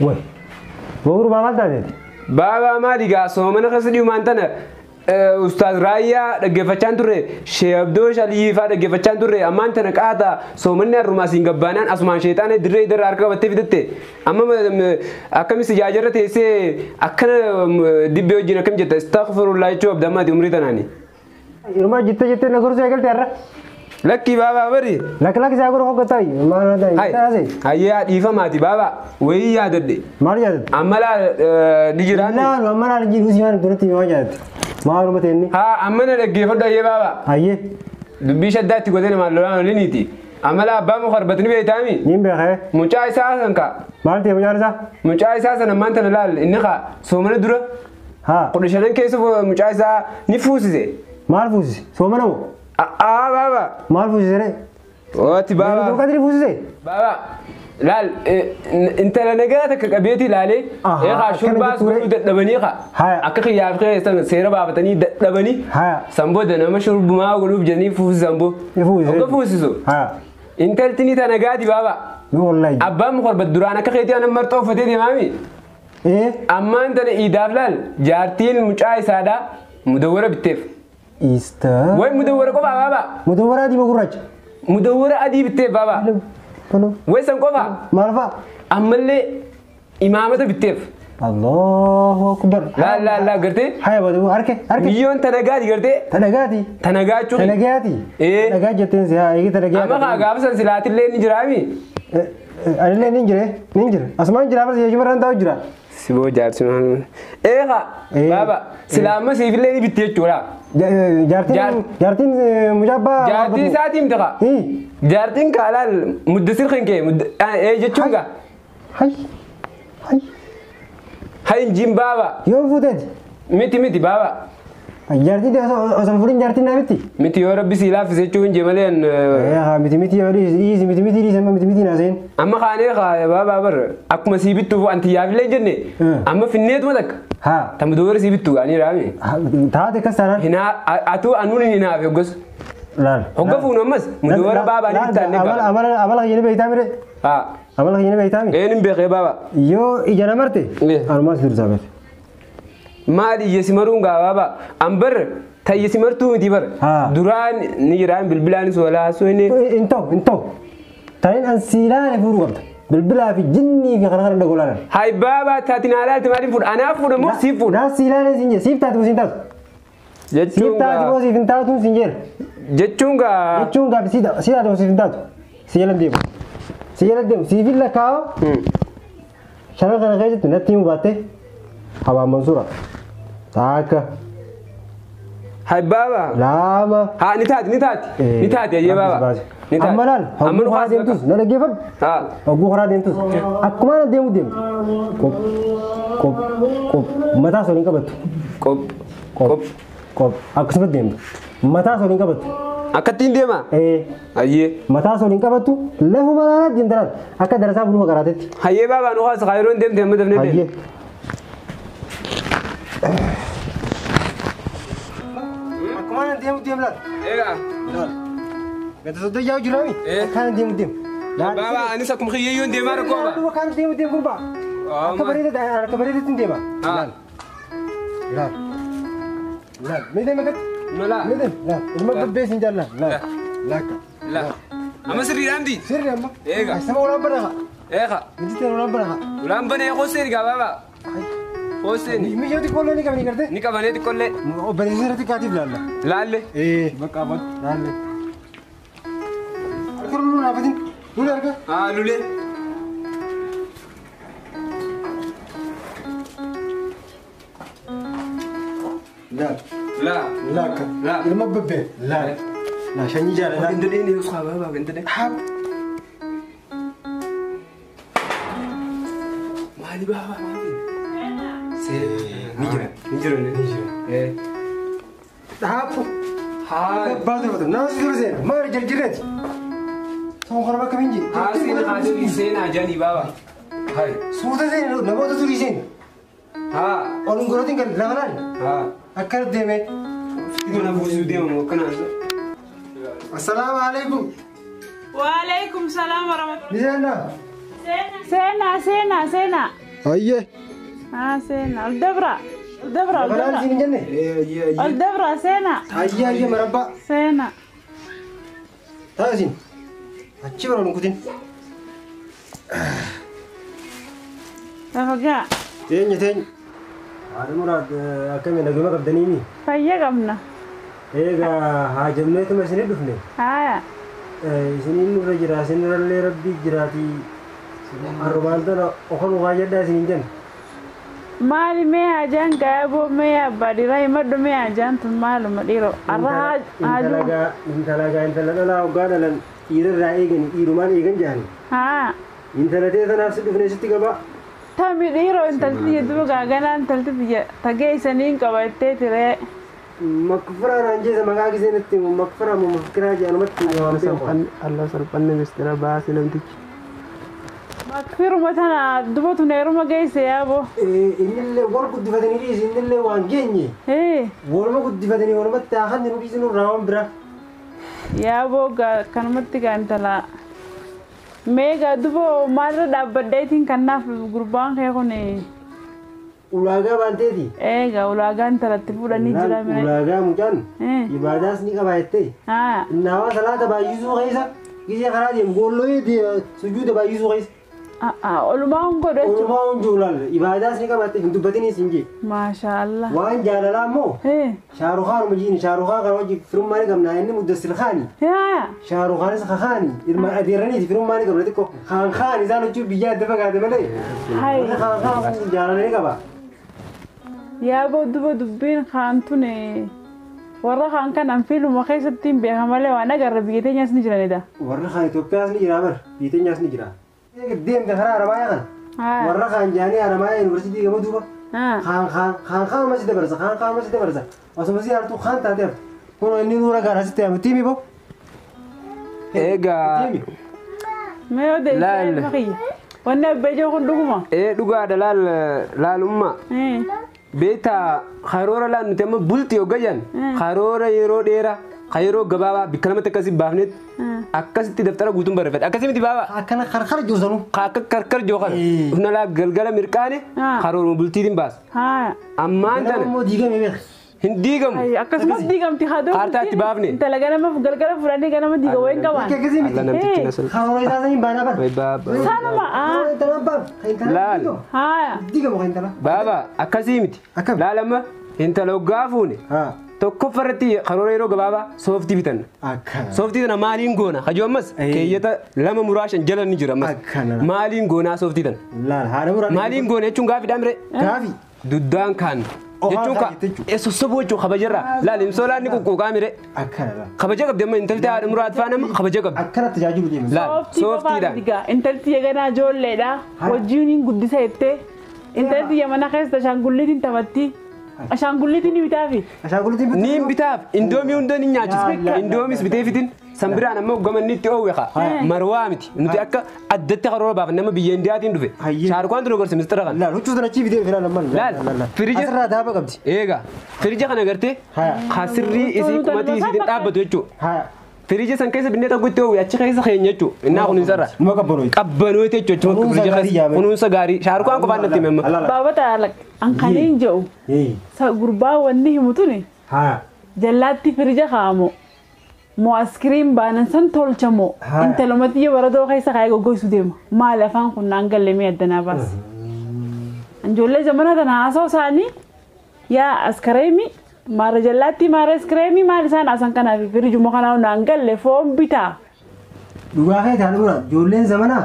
Woi, guru maal taateeti? Baabaa maali gaa soomana keessa dhiyumaan tana Ustaaz Raayyaa dhaggeeffachaan turre, Shee Abdoo Shaliyii fa'aa dhaggeeffachaan turre, ammaan tana qaata soomanni har'umaa siin gabbaanaan asumaan sheexaana dirree irra harka qabattee fidatte. Amma akkamis ijaajarra teessee akkana dibbee wajjin akkam jetta astaghfirullah jechuu abda ammaati umrii tanaani. Irmaa jettee jettee na gorsee eegalte har'a. Lakkii baabaa bari. Lakki lakki isaa godhu hoggataa maal taa'e. Hayyee dhiifamaati baabaa wayii yaadadhe. Maal yaadatte? Amma laa ni jiraanne. Laalu amma laal jiru si waan duratti maal yaadatte? Maaluma ta'e Haa amma na dhaggeeffadhu hayyee baabaa. Hayyee. Dubbii shaddaatti godhee namaan lolaan oliniiti. Amma laa abbaa muka arbatni beektaami. Niin beekee. Mucaa isaa san kaa. Maal ta'e mucaan isaa? Mucaa isaa san ammaan tana laal inni kaa soomana dura. Haa. 15 keessa mucaa isaa ni fuusise. Maal fuusise? Soomana moo? Aa baabaa. Maal fuusise ree? Ooti baabaa. Leencoo qadri fuusise? Baabaa. Laal intala nagaa takka qabeetii ilaalee eegaa shurbaas godhuu dadhabanii kaa akka xiyyaaf keessa seera baafatanii dadhabanii san booda nama shurbumaa godhuuf jedhanii fuusisan boo. Hogga fuusisu. Intalti ni ta nagaati baabaa. Abbaan mukarbat duraan akka keetii anan marxoo uffatee deemaami. Ammaan tana iidaaf laal jaartiin mucaa isaadhaa mudawwara bitteef. Ista. Way mudawwara qofaa baabaa. Mudawwara adii moo gurraacha? Mudawwara adii bitteef baabaa. Way san qofaa. Maal fa'a? Ammallee imaamata bitteef. Allahu akbar. Laa laa laa gartee? Haya badu harke harke. Biyyoon tanagaati gartee? Tanagaati. Tanagaa jechuun. Tanagaati. Tanagaa jetteen si haa eegi tanagaa. Amma kaa gaafa san silaatillee ni jiraami. Anillee ni jire ni jira. Asumaan jira barsiisee jechuun taa'u jira. Siboo jaarsi maal? Eegaa baaba silaa amma siifillee ni bitti jechuudha. Jaartiin jaartiin mucaa abbaa. Jaartiin isaatii miti kaa. Jaartiin kaa laal muddasir kan kee jechuun kaa. Hay hay. Hay injiin baaba. Yoo fuuteeti. Miti miti baaba. Jaartiin osoo fuudhin jaartiin naa miti. Miti yoo rabbi sii laaffise jechuun hin malee. Miti miti yoo dhiisi miti miti dhiisi amma miti miti naa seen. Amma kaanee kaa baabaa bar akkuma sii bittuuf anti yaafillee hin jenne amma finneetuma takka. Haa. Tamma doora sii bittu gaanii raame. Taate akkas taanaan. Hinaa atuu anuun hin hinaafe hoggas. Laal. Hogga fuunu ammas mudoora baabaa ni bittaanne qaba. Amala amala kiyyani beektaa mire. Haa. Amala kiyyani beektaa mire. Een hin beekee baabaa. Yoo ija na marte. Anumaas dursaa beekte. Maali ija si maruun gaa baabaa ambar tayya si martuu miti bara. Duraan ni jiraan bilbilaanis walaa haasoo inni. Hin ta'u hin ta'u. Tanin an siilaane fuudhuu qabda. Bilbilaa fi jinnii fi kana kana dhagolaanan. Hay baabaa taati naa laalte maaliif fuudha? Anaaf fuudha moo siif fuudha? Naa siilaane siin jedhe siif taati moo siin taatu? Jechuun Siif taati moo siif hin taatu siin jedhe. Jechuun gaa. Jechuun gaa si taati moo siif hin taatu? Si jala deemu. Si jala deemu siif hin lakkaa'u. Shanan kana keessatti natti himuu baatte Habaan Mansuura. Takka. Hay baabaa. Lama. Haa ni taati ni taati. Ni taati ayyee baabaa. Ni taati. Amma laal. Amma nu Hogguu karaa deemtus na dhaggeeffadhu. Haa. Hogguu karaa deemtus akkuma na deemu deemtu. Qop qop qop mataa solii qabattu. Qop qop qop akkasuma deemtu. Mataa solii qabattu. Akkattiin deema? Ayyee. Mataa solii qabattu lafuma laalaa deemta laal akka darasaa buluma karaatetti. Hayyee baabaa nu haasa kaayiroon deemte amma dafnee deemte. Hayyee. Akkuma na deemu deemu laal. Egaa. Laal. Gata soddoo yaa'u jiraami? Akkaan deemu deemu. Baabaa anis akkuma kiyyayyoon deemaa rakkoo qaba. Akkaan deemu deemu gurbaa. Akka bareeda akka bareedatti hin deema. Laal. Laal. Laal. Mee deema gatti? Malaa. Mee deema. Laal. Ilma babbee siin jaallaa. Laal. Laakka. Laal. Amma sirriidhaan di? Sirri amma. Eega. Sama ulaan bana haa. Eega. Miti ta'e ulaan bana haa. Ulaan banee qooseen gaa baabaa. Qooseen. Mishee xiqqoollee ni qabanii gartee? Ni qabanee xiqqoollee. Obboleessa irratti kaatiif laalla. Laalle. Bakka abbaatu. Laalle. Harka luluu naafatin. Lulee harka. Haa lulee. Laal. Laa. Laakka. Laa. Ilma babbee. Laal. Laa shanyii jaalala. Ganda dheeni osoo baabaa ganda dheeni. Haa. Maali baabaa maali? Ni jira. Ni jira ni jira. Dhaabu. Haa. Baatu baatu. Nama si dura seena. Maal jarjarreeti? Soon kana bakka minji. Haa seena haa seenaa janii baaba. Hai. Suuta seena namoota durii seena. Haa. Ol hin kan lafa laali. Haa. Akkana deemee. Mana buusuu deemamu akkanaan. Assalaamu alaikum. Waalaikum salaam warahmatullahi. Ni seenaa. Seenaa seenaa seenaa. Hayyee. Haa seenaa. Ol dabra. Ol dabra ol Lafa laali dabra. siin hin jenne? Ol dabra seenaa. Hayyee hayyee marabbaa. Seenaa. Taasisin. Achi bara ol kutin. Lafa gaa. Teenya teenya. Haadha muraad akkamii naguma qabdaniimi? Fayya qabna. Egaa haajamneetuma isinii dhufne. Haaya. Isiniin nurra jira isinirrallee rabbii jiraatii. Arrumaan tana okan waa jedhaa isiniin jenna. Maali mee hajaan gaayaboo mee abbaa dhiiraa himadhu mee hajaan tun maaluma dhiiroo. Arra haajuu. Intala gaa intala dhalaa hoggaa dhalan dhiirarraa eegani dhiirumaan eegan jedhani. Haa. Intala tee tanaaf si dhufne sitti qabaa. Tami dhiiroo intalti duuba gaaganaa intalti biyya tageessanii hin qabattee tiree. Makfiraa naan jeesa maqaa giseen itti makfiraa moo makfiraa jedhanumatti waamtee. Allah salphanne mistira baase namtichi. Makfiruma tana duba tun heeruma geesse yaaboo. Innillee wal guddifatanii dhiisi innillee waan geenye. Waluma guddifatanii walumatti haakanni nu dhiisi nurraa waan bira. Yaaboo kanumatti gaa intala. Mee gaa duba maalirra dhaabbadheetiin kanaaf gurbaan kee kun. Ulaagaa baanteeti. Egaa ulaagaa intalatti fuudhanii jira mire. Ulaagaa mucaan ibaadaas ni qaba jettee. Innawaa salaata baay'isuu keessa gisee karaa deemu goolloo sujuuda baay'isuu keessa. Olumaa hun godhu jechuudha. Olumaa hun jiru laal ibaadaas ni qabatte hin dubbatiniis hin jee. Maasha Allah. Waan jaalalaa immoo Shaarukaan hojiin Shaarukaan kana hojii firummaa ni qabna inni Muddassir Khaani. Shaarukhaanis Khaani ilma adeeraniiti firummaa ni qabna xiqqoo Khaan Khaan isaan hojii biyya adda fagaate malee. Warri Khaan Khaan jaalala ni qaba. Yaaboo duba dubbiin Khaan tun warra Khaan kanaan fiiluma keessatti hin beekan malee waan agarra biyya teenyaas ni jiranidha. Warri Khaan Itoophiyaas ni jira bar biyya teenyaas ni jira. Deemte karaa Arabaayaa kana. Warra Khaan jaanii Arabaayaa yuunivarsiitii gama duuba. Khaan Khaan Khaan Khaan masi dabarsa Khaan Khaan masi dabarsa osuma si hartuu Khaan taatee hafte. Kun inni nuura gaara sitti hamu tiimi bo. Egaa. Mee odeessaa ilma kiyya. Wanni abbaa ijoo kun dhuguma. Ee dhugaadha laal laalummaa. Beektaa karoora laal nuti amma bulti hogga jedhan karoora yeroo dheeraa yeroo gabaabaa bikka lamatti akkasii baafnetti akkasitti daftara guutuun barreeffadha. Akkasii miti baabaa. Akkana karkar joosanu. Akka karkar jookan. Humna laa galgala mirqaane karooruma bultiitiin baasa. Ammaan tana. Immoo diigame beeka. Hin diigamu. Akkasumas diigamti haa ta'u. Kaartaa itti baafne. Intala ganama galgala fuudhanii ganama diiga wayin qaban. Akkasii miti. Karoora isaa saniin baanaa bara. Sanuma. Intala baaf. Laal. Diigamu intala. Baabaa akkasii miti. Laal amma intala hoggaa fuune. Tokkoffaa irratti karoora yeroo gabaabaa sooftii bitanna. Sooftii tana maaliin goona? Hajuu ammas keeyyata lama muraashan jala ni jira ammas. Maaliin goonaa sooftii tana? Maaliin goona jechuun gaafiidha miree? Gaafii. Duddaan kaan. Jechuun ka sossobuu jechuun kabajarraa. Laal imsoolaan ni quqquuqaa miree. Kabaja qabdi amma intalti haadha muraad faana kabaja qabdi. Akkana tajaajilu deema. Laal sooftiidhaan. Intalti eeganaa ijoolleedha. Wajjin hin guddisa jettee. Intalti yamana keessa ashaangulliitiin taphatti. Ashaangulliitiin ni bitaafi. Ashaangulliitiin ni bitaaf indoomii hunda ni nyaachisa. Indoomis bitee fitin sanbiraan amma hoggamanni itti oowwe kaa marwaa miti nuti akka addatti karoora baafanne nama biyya Indiyaatiin dhufe. Shaarukaan tun gorse mistira kana. Laal huccuu tana achii bitee filaan ammaan. Laal firija. Asirraa daaba qabdi. Eegaa firija kana gartee kasirrii isii qumatii isiitiin dhaabbatu jechuudha. Firija san keessa binnee tokko itti oowwe achi keessa keenya jechuudha. Innaa kunuunsarra. Numa qabbanooyti. Qabbanooyti jechuudha. Firija keessa kunuunsa gaarii Shaarukaan qofaan natti hime amma. Baabata an kaniin jedhu gurbaa wanni himu tuni jallaatti firija kaa'amu moo askiriin baanan san tolchamoo intalumatti baradoo keessa kaa'ee goggogsuu deema maali afaan kun naan galle mee addanaa baas. Ijoollee zamana tana haasoo isaanii yaa askireemii maara jallaatti maara askireemii maal isaan haasan kanaaf firijuma kanaa naan galle foon bitaa. Dhugaa kee taane bura ijoolleen zamanaa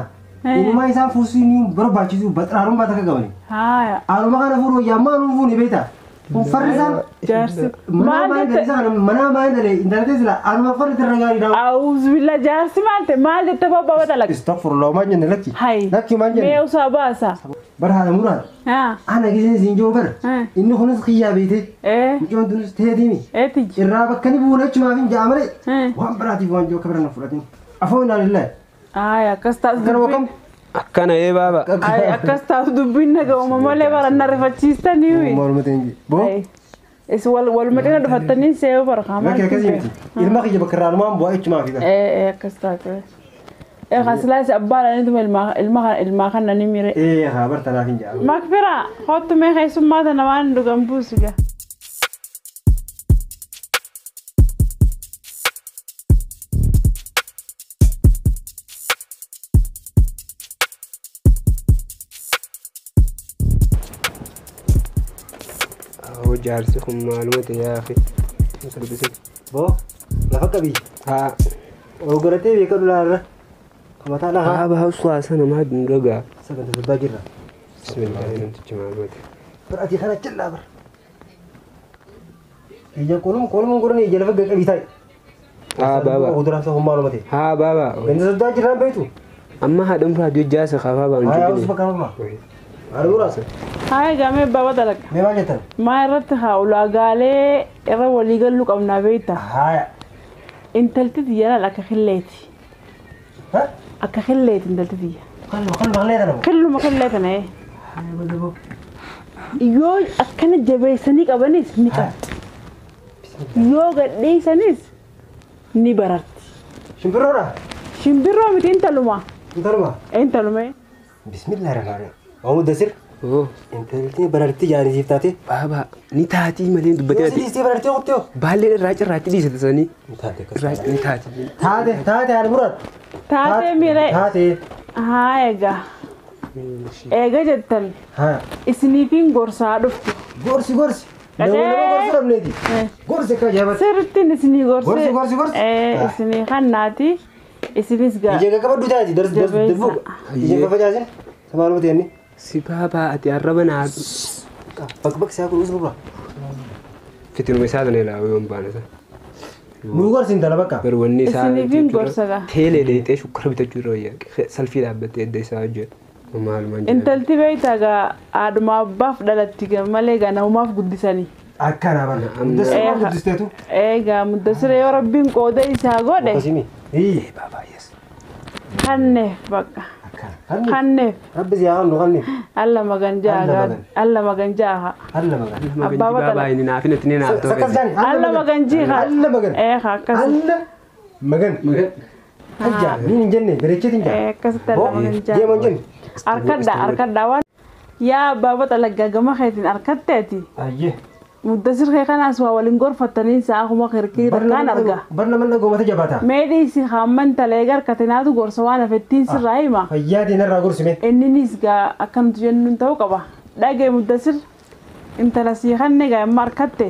Inumaa isaan fuusuun barbaachisu baxraarummaa takka qabani. Haaluma kana fuudhuu yammaa nuun fuuni beektaa. Farrisaan. Jaarsi. Maal mana maal dhalee intalatti sila anuma farri irra gaarii dha. Auzubillah jaarsi maal ta'e maal jette babbaa dalaga. Astaghfirullah maal jenne lakki. Hai. Lakki maal jenne. Mee usaa baasa. Bar haadha muraad. Ana gisee siin jiru bar. Inni kunis xiyyaa beete. Mucaan tunis teetiimi. Eetiji. Irraa bakka ni buuna jechumaaf hin ja'a malee. Waan biraatiif waan jiru akka bira na fudhatin. Afoo inaa lillahi. Ay akkas taatu dubbiin. Akkana ee baaba. Ay akkas taatu dubbiin naga'uma malee bara na rifachiistanii wi. Morma teenji. Boo. Is wal wal madina dhufattanii seeyoo bara qaamaa. Lakki akkasii miti. Ilma kiyya bakka irraa numaan bu'aa jechumaaf bara. Ee akkas taatu. Ee khasilaas abbaadhaan ilma kana ni mire. Ee haa bar tanaaf hin ja'a. Makfira kottu mee keessummaa tana waan dhugan buusu gaa. Jaarsi kun maaluma ta'e yaa fi Boo lafa qabii. Haa. Ol godhatee beekadu laarra. Mataa lafa. Haa bahaa suwaasa namaa dhagaa. Sagantaa sabbaa jirra. Bismillaahi namtichi maaluma ta'e. Bar ati kana cillaa bar. Ija kolum kolum godhanii ija lafa qabii taa'e. Haa baaba. Kuduraan isaa kun maaluma ta'e. Haa baaba. Ganda sabbaa jirraan beektu. Amma haadha muraad jaasa kaafaa ba'an Haa usuma kanuma. Haadha muraasa. Haa gamee baaba dalaga. Mee maal jettan? Maa irratti haa ulaagaalee irra walii galuu qabnaa beekta. Haa. Intalti xiyya laal akka qilleeti. Akka qilleeti intalti xiyya. Qalluma qillee tana. Qilluma qillee tana. Yoo akkana jabeessanii qabanis ni qabdi. Yoo gadhiisanis ni bararti. Shimbirroodha? Shimbirroo miti intaluma. Intaluma? Intaluma. Bismillahirrahmanirrahim. Waa Mudassir. Intalti bararti jaarisiif taate. Baaba ni taatii malee dubbatee ati. Yoo barartee qottee. Baallee irraa cirraatti dhiisate sanii. Taate irraa ni taati. Taate taate haadha muraad. Taate miree. Taate. Haa egaa. Eega jettan. Haa. Isiniifin gorsaa dhuftu. Gorsi gorsi. Nama gorsu dhabneeti. Gorsi akka ajaa'ibatti. Sirrittiin isinii gorsi. Gorsi gorsi gorsi. Isinii kannaati. Isinis gaa. Ija qaqqabadhu taati darsi darsi darbu. Ija facaasin. Samaaluma ta'e inni. Si baaba ati arraba naa. Bakka bakka isaa kun usuma bura. Fitinuma isaa tana ilaa yoo hin baane sana. Nu gorsi intala bakka. Garuu wanni isaa. Isiniifin gorsa gaa. Teelee dheexee shukkara bitachuu irra wayyaa salfii dhaabbattee edda isaa hojjetu. Maalumaan jedhama. Intalti beektaa gaa haadhuma abbaaf dhalatti malee gaa namumaaf guddisanii. Akkana bara. Mudassir guddisteetu. Egaa Mudassir yoo rabbiin qooda isaa godhe. Akkasimi. Baabaa yes. Kanneef bakka. Kanneef. Rabbi si haa kennu kanneef. Alla magan jaa. Alla magan jaa. Alla magan. Abbaa Baabaa inni naaf inni itti naaf ta'e. Sakkas jaani. Alla magan jiha. Alla magan. Ee akkas. Alla magan. Magan. Ajja ni hin jenne bareecheetiin jaa. Ee akkasitti alla magan jaa. Deema hin jenne. Arkadda arkadda waan. Yaa abbaa xalaggaa gama keetiin arkatteeti. Ayyee. Mudassir kee kanaas waa waliin gorfattanii sa'a kuma kirkii takkaan arga. Bar nama goomata jabaata. Meedhiisi hamman talee garkatinaatu gorsa waan hafettiin sirraa hima. Fayyaatiin irraa gorsime. Inninis gaa akka nuti jennuun ta'uu qaba. Dhagee Mudassir intala sii kanne gaa amma harkatte.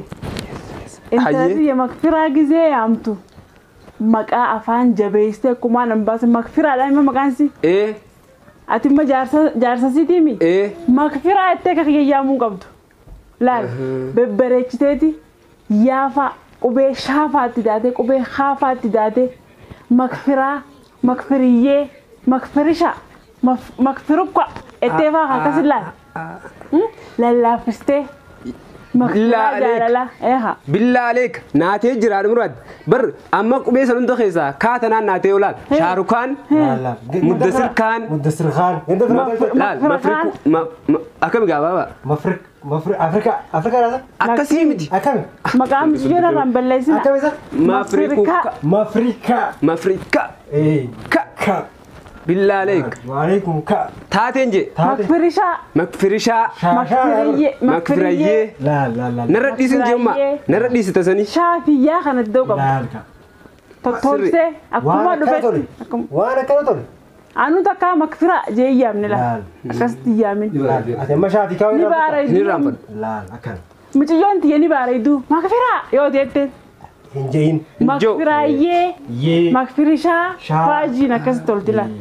Intala tiyya makfiraa gizee yaamtu. Maqaa afaan jabeessitee akkumaan hin baasin makfiraadha hima maqaan si. Ee. Ati imma jaarsa siitiimi. Ee. Makfiraa jettee akka kiyya yaamuu qabdu. Laal bebbareechiteeti yaafa qubee shaafaatti daatee qubee haafaatti daatee makfiraa makfiriyyee makfirisha makfirukka ettee faa akkasin laal lallaaffistee makfiraa jaalala eeha. Billaa aleek naatee jira muraad bar amma qubee san hunda keessaa kaatanaan naatee olaal Shaarukaan Mudassir Kaan Mudassir Kaan. Laal mafriku akkami gaa baaba. Mafrik Mafri Afrika Afrika raasa. Akkasii miti. Akkami. Maqaan biyyoon irraan balleessina. Akkami isa. Mafrikuka. Mafrika. Mafrika. Ee. Ka. Ka. Billaa aleek. Waalaikum ka. Taateen je. Makfirishaa. Makfirishaa. Makfiriyyee. Makfirayyee. Laal laal laal. Narra dhiisin jemma. Narra dhiisita sanii. Shaafiyyaa kana iddoo qabu. Laal ka. Tottolchee akkuma dhufetti. Waan akkana tole. Anu takka makfira jee yaamne laal. Akkasitti yaamin. Ati amma shaafii kaawwa Ni baara Ni raanfadhu. Laal akkana. Mucayyoon tiyya ni baara iddoo. Makfira yoo jette. Hin jehin. Makfiraayyee. Yee. Makfirishaa. Shaa. Faajiin akkasitti tolti laal.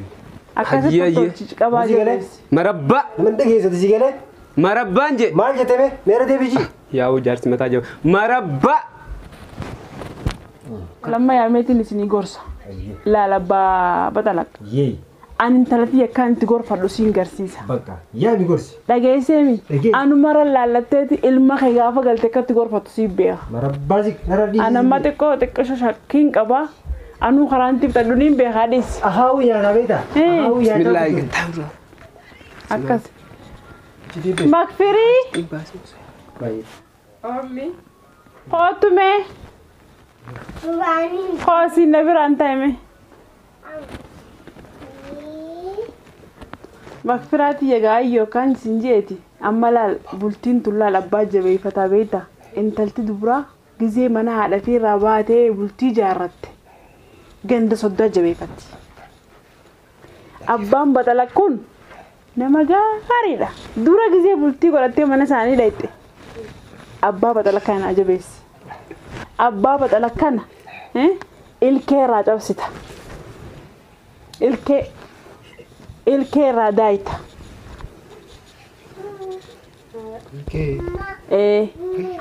Akkasitti Hayyee. tolchi qabaa Hojii galee. jedhees. Marabbaa. Nama dhageessate si galee. Marabbaan je. Maal jettee mee meera deebiji. Yaa'u jaarsi mataa jaba. Marabbaa. Lamma yaameetiin isinii gorsa. Laala batalaq. Ani intalatti yakkaan itti gorfadhu siin garsiisa. Bakka yaami gorsi. Dhageesseemi. Anumara laallatteeti ilma kee gaafa galte akkatti gorfattu siin beeka. Marabbaa si nara dhiisi. Anamma xiqqoo xiqqoo shakkiin qaba. Anuu karaan itti fixadhu niin beekaa dhiisi. Ahaawuu nyaataa beektaa? Ahaawuu nyaataa. Bismillaahi. Akkas. Makfirii. Kootu mee. Koosiin na biraan taa'ime. Makfiraati egaa yookaan isin jeeti amma laal bultiin tun laal abbaa jabeeffataa beektaa intalti dubaraa gizee mana haadha fi irraa baatee bultii ijaarratte ganda soddaa jabeeffatti. Abbaan baxalaq kun nama gaariidha. Dura gizee bultii godhattee mana isaanii dhayxe abbaa baxalaq kana jabeessi. Abbaa baxalaq kana ilkee irraa cabsita. Ilkee irraa daayita.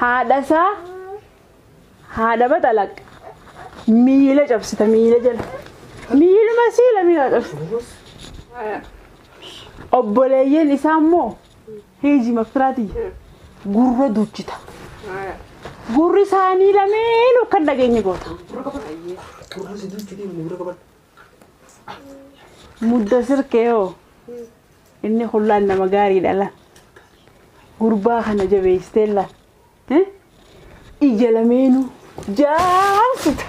Haadha isaa haadha baxalaq miila cabsita miila jala. Miiluma siila miila cabsita. Obboleeyyiin isaa immoo hiiji makfiraati gurra duuchita. Gurri isaanii lameen akka dhageenye goota. Mudda sirkee hoo inni hullaan nama gaariidha la. Gurbaa kana jabeessitee la. Ija lameenuu jaamsita.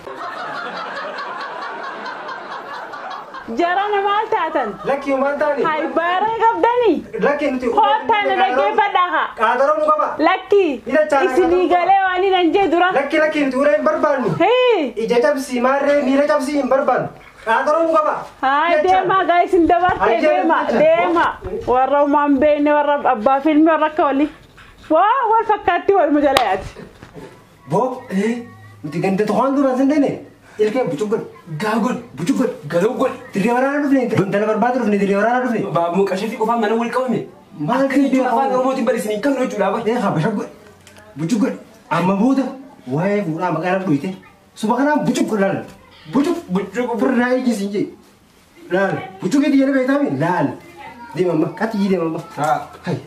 Jara maal taatan? Lakkii maal taani? Hai baara qabdanii. Lakkii nuti. Kottaa na dhaggeeffadhaa haa. Qaadaroo nu qaba. Lakkii. Isinii galee waan hin anjee dura. Lakkii lakkii nuti ulee hin barbaannu. Ija cabsii maarree miila cabsii hin barbaannu. Qaadaroo nu qaba. Hai deemaa gaa isin dabarte deema deema. Warra uumaan beekne warra abbaa fiilmii warra akka walii. Waa wal fakkaatti waluma jala yaati. Boo nuti ganda tokkoon duraan sin deene. Ilkee bucugol gaagol bucugol galogol dirree waraanaa dhufne intala barbaadu dhufne dirree waraanaa dhufne. Baaboo qashee fi qofaan mana wal qabame. Maal kan jechuun afaan Oromootiin barreessanii hin qabne jechuudha baay'ee. Haa bashagol bucugol amma booda waa'ee fuudhaa maqaa irra dhuyite suba kanaan bucugol laal bucug bucug firraa ijji jee laal bucugee diyyana beektaami laal deema amma qaxiyyi deema amma. Haa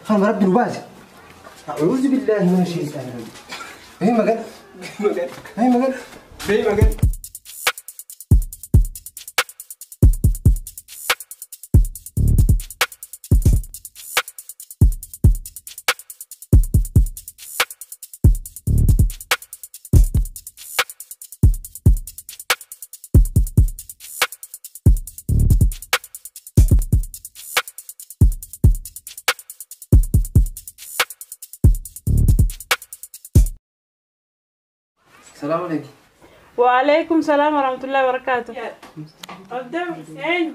kan rabbi nu baase. A'uuzu billaahi mina shaytaani rajiim. Ee magan magan ee magan ee magan. السلام عليكم. وعليكم السلام ورحمة الله وبركاته. قدام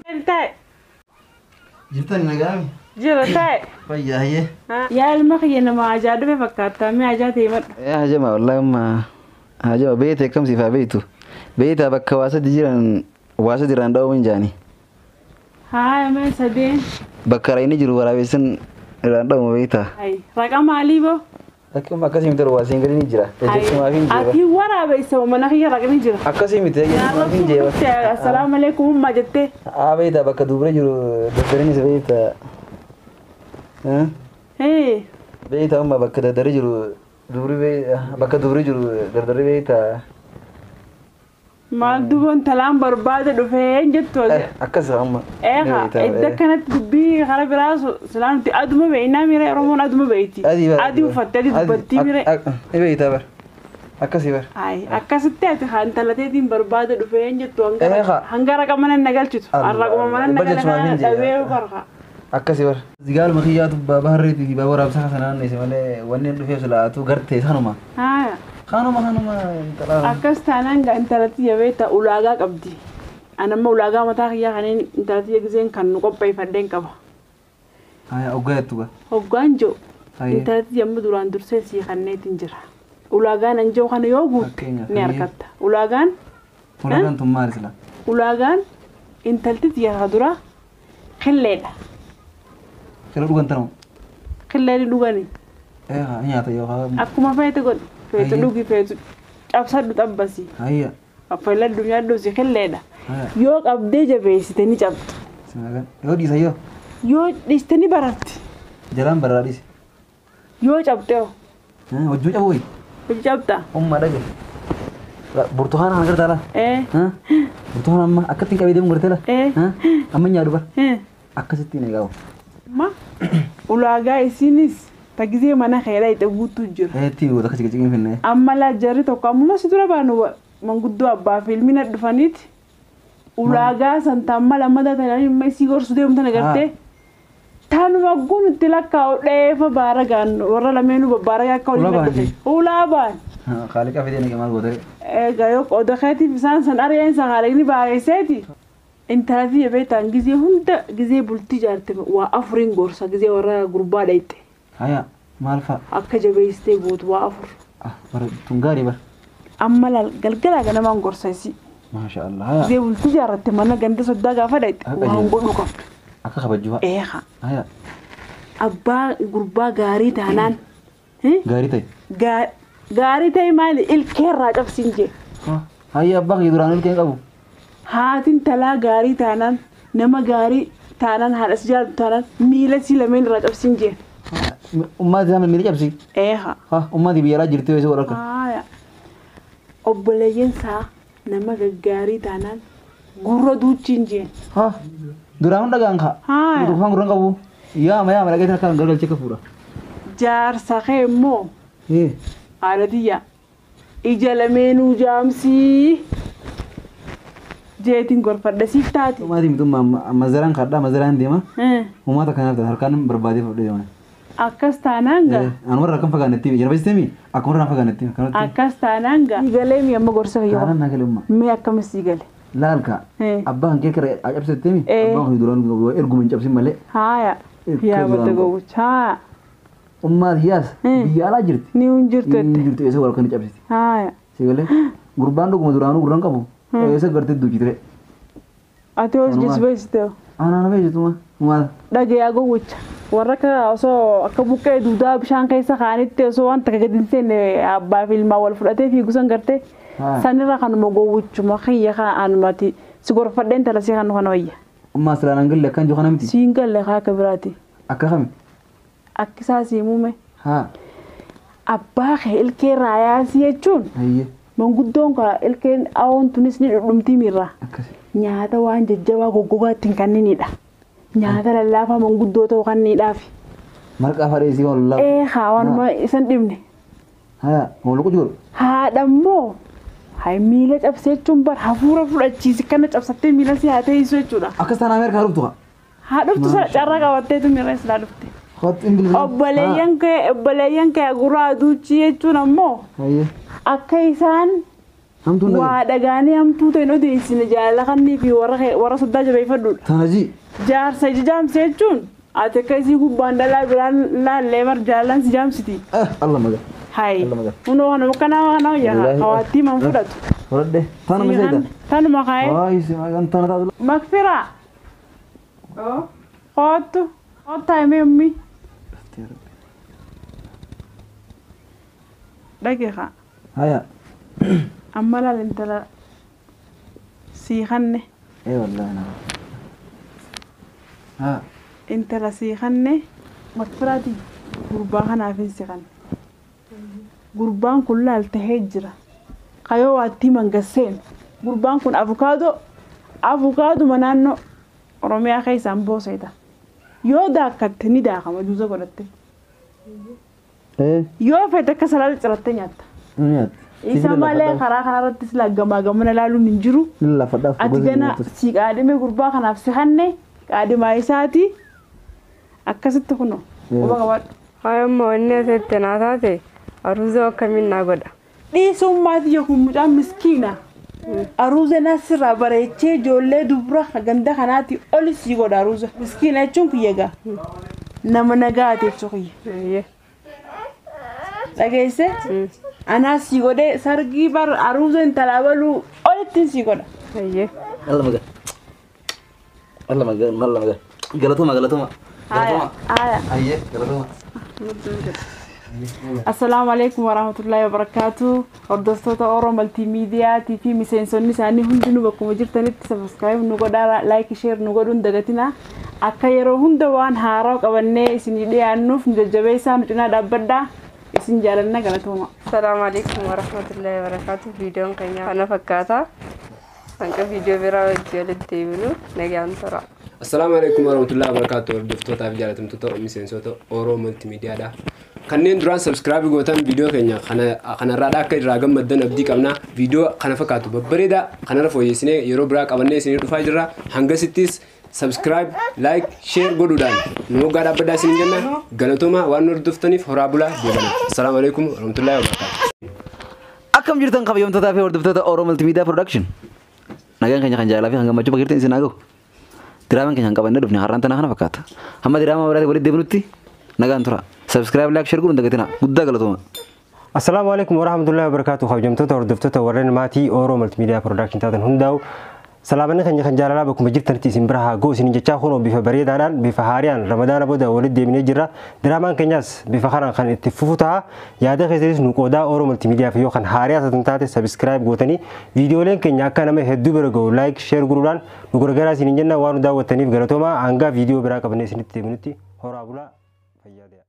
انت جبتني نقامي. جبتي. فيا هي. يا المخي انا ما عجبني فكرت ما عجبتي مر. يا جماعة والله ما عجب بيتي كم سيفا بيته. بيتها بك واسد جيران واسد جيران داو من جاني. هاي ما سدين. بكرين يجروا ورا بيسن راندو بيتها. هاي رقم علي بو. Akkuma akkasii miti waasiin gadi ni jira. Jechuun hin jira. Ati waraabessa mana kiyya raqni jira. Akkasii miti jechuun hin jira. Assalaamu alaikum umma jettee. Haa beektaa bakka dubra jiru daddarinis beektaa. Beektaa umma bakka daddari jiru dubri bakka dubri jiru daddari beektaa. Maal duboon talaan barbaada dhufee jettu. Akkas amma. Eegaa iddoo kanatti dubbii karaa biraa silaan nuti aduma beeknaa mire Oromoon aduma beekti. Adii uffattee adii dubbattii mire. Ni beektaa bar. Akkasii bar. Ayi akkasitti ati intalateetiin barbaada dhufee jettu hanga raqa mana na galchitu. Raquma mana na galchitu dhabee farqa. Akkasii bar. Zigaaluma kiyyaatu baaba harreetii fi baaba waraabsaa sanaan isa malee wanni dhufee silaatu gartee sanuma. Haa. Kanuma kanuma intala. Akkas taanaan intalatti jabeetta ulaagaa qabdi. Anamma ulaagaa mataa kiyyaa kanneen intalatti giseen kan nu qopheeffadheen qaba. Haa hoggaa jettu gaa. Hoggaan jiru. Intalatti yemmuu duraan dursee sii kanneetiin jira. Ulaagaan an jiru kana yoo guutte ni argatta. Ulaagaan. Ulaagaan tun maali sila? Ulaagaan intalti xiyyaara dura qilleedha. Qillee dhugan tanoo? Qillee dhugani. Nyaata yookaan. Akkuma feete godhi. Feetu dhugi feetu cabsadhu xabbasi. Hayya. Affeeladhu nyaadhu si qilleedha. Yoo qabdee jabeessite ni cabdu. Yoo dhiisa yoo. Yoo dhiiste ni baratti. Jalaan bararaa dhiise. Yoo cabde hoo. Hojii cabu wayi. Hojii cabda. Umma dhage. Burtukaana kana gartaa laa. Burtukaana amma akkatti qabee deemu gartee laa. Amma nyaadhu bar. Akkasitti ni eegamu. Ma ulaagaa isiinis tagizee mana keeraa itti guutuu jira. Eetti goota akkasi gachiin finne. Amma laa jarri tokko ammuma si dura baanu manguddoo abbaa fi ilmi na dhufaniiti. Ulaagaa san tamma lammataa tanaan imma isii gorsu deemu tana gartee. Taanuma guun itti lakkaa'u dheefa baaragaan warra lameenuu babbaaragaa akka waliin dhufe. Ulaa baan. Kaaliqa fidee ni maal gootee. Egaa yoo qooda keetiif isaan san ari'een san haalaqni baareesseeti. Intalati beektan gizee hunda gizee bultii jaarte waa afuriin gorsa gizee warra gurbaa dhayite. Haya maal fa'a? Akka jabeessitee gootu waa afur. Bara tun gaarii bara. Amma galgalaa ganamaan gorsa isii. Maasha Allah. Gizee bultii jaarratte mana ganda soddaa gaafa dhayite waan godhuu qabdu. Akka kabajuu fa'a. Eeha. Haya. Abbaa gurbaa gaarii taanaan. Gaarii ta'e. Gaarii ta'e maali ilkeerraa cabsiin jee. Hayya abbaa kee duraan ilkee qabu. Haatiin talaa gaarii taanaan nama gaarii taanaan haadha si jaalatu taanaan miila si lameen irraa cabsiin jee. Ummaati isaa miila cabsi. Eeha. Ummaati biyya alaa jirti yoo isa godhaka. Haaya. Obboleeyyan isaa nama gaggaarii taanaan gurra duuchiin jee. Duraan hunda gaan kaa. Duraan gurra qabu. Yaama yaama dhageetiin akka gargalchee akka fuudha. Jaarsa kee immoo. Haadha ija lameenuu jaamsii. Jeetiin gorfadha siif taati. Maatii mitummaa mazaraan kadhaa mazaraan deema. Uummata kanaaf harkaan barbaadee fudhee deema. Akkas taanaan gaa. An warra akkam fagaannetti jira beektemi akkuma warra fagaannetti. Akkas taanaan gaa. Galee mi amma gorsa fayyadu. Taanaan naa galee umma. Mee akkamis si gale. Laalka. Abbaan kee kira cabsettemi. Abbaan kee duraan erguma hin cabsin malee. Haaya. Yaa badda gowwicha. Haaya. Ummaati yaas biyya alaa jirti. Ni hin jirtu. Ni jirtu eessa wal kan cabsiti. Haaya. Si galee gurbaan dhuguma duraanuu gurraan qabu. Eessa gartee duuchitire. Ati hoos jisbeessite. Anaan beeksituma maal. Dhagayaa gowwicha. Warra akka osoo akka buqqee duudaa bishaan keessa kaanitti osoo waan takka gadi hin seenne abbaa fi ilmaa wal fudhatee fiigu san gartee. Sanirra kanuma gowwichuma kiyya anumati si gorfadheen tala si kanu kana wayya. Ummaa silaan an galle akkan jiru kana miti. Siin galle kaa akka biraati. Akka kami? Akka isaa sii muume. Haa. Abbaa kee ilkee raayaasii jechuun. Manguddoon kaa ilkeen awoon tunis ni dhudhumtii miirra. Nyaata waan jajjabaa goggogaa ittiin kanniinidha. Nyaata lallaafaa manguddoo ta'uu kanniidhaafi. Marqaa fadheesii waan lallaafaa. Ee haa waanuma isan dhibne. Haa hooluu jiru. Haadha immoo hay miila cabsee jechuun bar hafuura fudhachiisi kana cabsattee miila si haa teessu jechuudha. Akkas taanaan Ameerikaa dhuftu haa. Haa dhuftu sana carraa qabatteetu miira islaa dhufte. Obboleeyyan kee guraa duuchii jechuun ammoo. Akka isaan waa dhagaanii hamtuu ta'in odeessine jaalala kannii fi warra soddaa jabeeffadhuudha. Tanajii. Jaarsa ija jaamse jechuun ati akka isii gubbaan dhalaa biraan laallee bar jaalalaan si jaamsiti. Allah magaa. Hayi. Kunoo kanuma kanaa kana wayyaa hawaattii man fudhatu. Fudhadhe. Tanuma seeta. Tanuma kaayee. Waayi si magaan tana taatu. Makfiraa. Kootu. Koottaa himee ummi. Dhagee haa. Haya. Amma laal intala sii kanne. Ee wallahi na. Haa. Intala sii kanne makfiraati gurbaa kanaaf hin si kanne. Gurbaan kun laal tahee jira. Kayoo waattii mangasseen. Gurbaan kun avukaaduma naannoo Oromiyaa keessaan booseeta. Yoo daakkatte ni daakama juusa godhatte. Yoo fedhe akka salaala cirattee nyaatta. Isa malee karaa kanarrattis gamaa gamana ilaaluun hin jiru. Ati gana si qaadhime gurbaa kanaaf si hanne qaadhimaa isaati akkasitti kunoo quba qabaadhu. Haayamma wanni asitti naa taate aruuza akkamiin naa godha. Dhiisummaati yookiin mucaan miskiina. Aruuza nasirraa bareechee ijoollee dubra ganda kanaati oli sii godha aruuza. Miskiina jechuun kiyya gaa. Nama nagaate jechuu kiyya. Dhageesse? Anaa sii godhee sargii bar aruuza intalaa baluu olittiin sii godha. Allah magaa. Allah magaa, Allah magaa. Galatuma, galatuma. Galatuma. Haaya. Ayyee, galatuma. Assalaamu alaikum warahmatullahi wabarakatuh. Hordoftoota Oromoo Multimediaatii fi miseensonni isaanii hundinuu bakkuma jirtanitti subscribe nu godhaa, like, share nu godhuun dagatina. Akka yeroo hunda waan haaraa qabannee isinii dhiyaannuuf nu jajjabeessaa, nu cinaa dhaabbadhaa. Isin jaalanna, galatooma. Assalaamu alaikum warahmatullahi wabarakatuh. Viidiyoon keenya kana fakkaata. Hanga viidiyoo biraa wajjin walitti deebinu nagaan tura. Assalaamu alaikum warahmatullahi wabarakatuh. Hordoftootaa fi jaalatamtoota miseensota Oromoo Multimediaadha. Kanneen duraan subscribe gootan viidiyoo keenya kanarraadha akka irraa gammaddan abdii qabna. Viidiyoo kana fakkaatu babbareedaa kanarra fooyyessinee yeroo biraa qabannee isinii dhufaa jirra. Hangasittis subscribe, like, share godhuudhaan nu moggaa dhaabbadhaa isin jenna. Galatooma waan nu hordoftaniif horaa bulaa deebana. Assalaamu alaikum warahmatullahi wabarakatuh. Akkam jirtan kabajamtootaa fi hordoftoota Oromoo Multimedia Production. Nagaan keenya kan jaalalaa fi kan gammachuu bakka jirtan isin haa gahu. Diraamaan keenya kan qabannee dhufne har'aan tanaa kana fakkaata. Hamma diraamaa biraatti walitti deebinutti nagaan tura. Subscribe, like, share godhuun dagatina. Guddaa galatooma. Assalaamu alaikum warahmatullahi wabarakatuh. Kabajamtoota hordoftoota warreen maatii Oromoo Multimedia Production taatan hundaa'u salaamanni keenya kan jaalalaa bakkuma jirtanitti isin bira haa ga'u isin jechaa kunoo bifa bareedaadhaan bifa haariyaan ramadaana booda walitti deebinee jirra. Diraamaan keenyas bifa kanaan kan itti fufu ta'a. Yaada keessanis nu qoodaa Oromoo Multimedia fi yoo kan haariyaa taatan taate subscribe gootanii viidiyooleen keenya akka nama hedduu bira ga'u like, share godhuudhaan nu gargaaraa isin jenna. Waan nu daawwattaniif galatoomaa. Hanga viidiyoo biraa qabannee isinitti deebinutti horaa bulaa, fayyaa ta'aa.